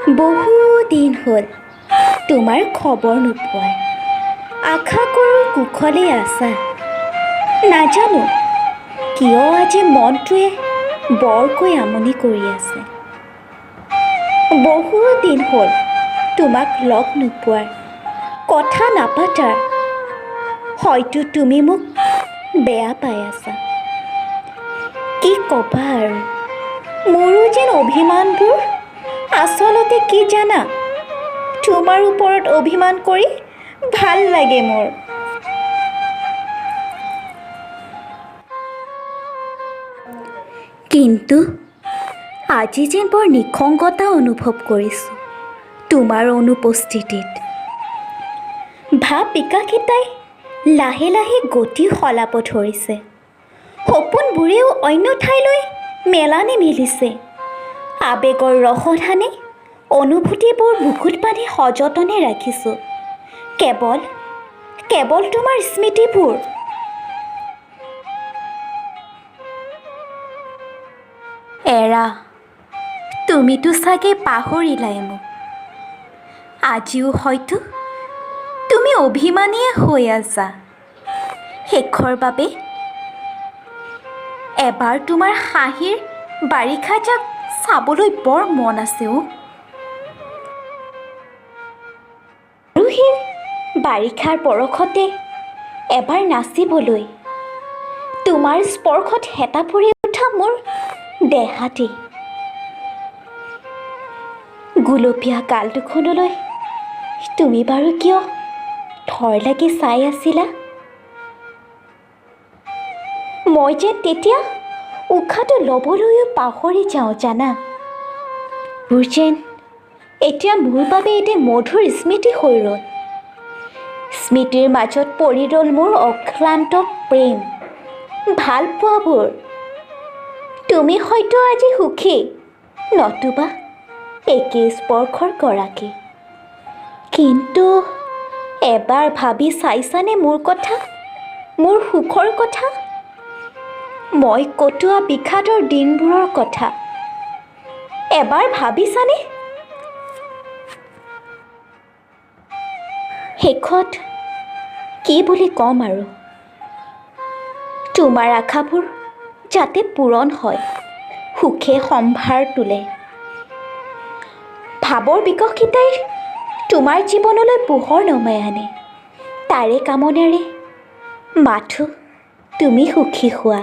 বহু দিন হ'ল তোমাৰ খবৰ নোপোৱাৰ। আশা কৰোঁ কুশলেই আছা। নাজানো কিয় আজি মনটোৱে বৰকৈ আমনি কৰি আছে। বহু দিন হ'ল তোমাক লগ নোপোৱাৰ, কথা নাপাতাৰ। হয়তো তুমি মোক বেয়া পাই আছা। কি ক'বা আৰু, মোৰো যেন অভিমানবোৰ। আচলতে কি জানা, তোমাৰ ওপৰত অভিমান কৰি ভাল লাগে মোৰ। কিন্তু আজি যেন বৰ নিসংগতা অনুভৱ কৰিছোঁ তোমাৰ অনুপস্থিতিত। ভাৱ বিকাশিতাই লাহে লাহে গতি সলাব ধৰিছে। সপোনবোৰেও অন্য ঠাইলৈ মেলানি মেলিছে। আৱেগৰ ৰসধানে অনুভূতিবোৰ বুকুত বান্ধি সযতনে ৰাখিছোঁ কেৱল কেৱল তোমাৰ স্মৃতিবোৰ। এৰা, তুমিতো চাগে পাহৰিলাই মোক। আজিও হয়তো তুমি অভিমানীয়ে হৈ আছা। শেষৰ বাবে এবাৰ তোমাৰ হাঁহিৰ বাৰিষা জাক চাবলৈ বৰ মন আছে অ'। আৰু সেই বাৰিষাৰ পৰশতে এবাৰ নাচিবলৈ, তোমাৰ স্পৰ্শত হেতা পৰি উঠা মোৰ দেহাটি। গুলপীয়া গাল দুখনলৈ তুমি বাৰু কিয় থৰ লাগি চাই আছিলা? মই যে তেতিয়া উশাহটো ল'বলৈও পাহৰি যাওঁ জানা। মোৰ যেন এতিয়া মোৰ বাবে এটি মধুৰ স্মৃতি হৈ ৰ'ল। স্মৃতিৰ মাজত পৰি ৰ'ল মোৰ অক্লান্ত প্ৰেম ভালপোৱাবোৰ। তুমি হয়তো আজি সুখী, নতুবা একে স্পৰ্শৰ গৰাকী। কিন্তু এবাৰ ভাবি চাইছানে মোৰ কথা, মোৰ সুখৰ কথা, মই কটোৱা বিষাদৰ দিনবোৰৰ কথা এবাৰ ভাবিছানে? শেষত কি বুলি ক'ম আৰু, তোমাৰ আশাবোৰ যাতে পূৰণ হয়, সুখে সম্ভাৰ তোলে, ভাৱৰ বিকশিতাই তোমাৰ জীৱনলৈ পোহৰ নমাই আনে, তাৰে কামনাৰে মাথোঁ তুমি সুখী হোৱা।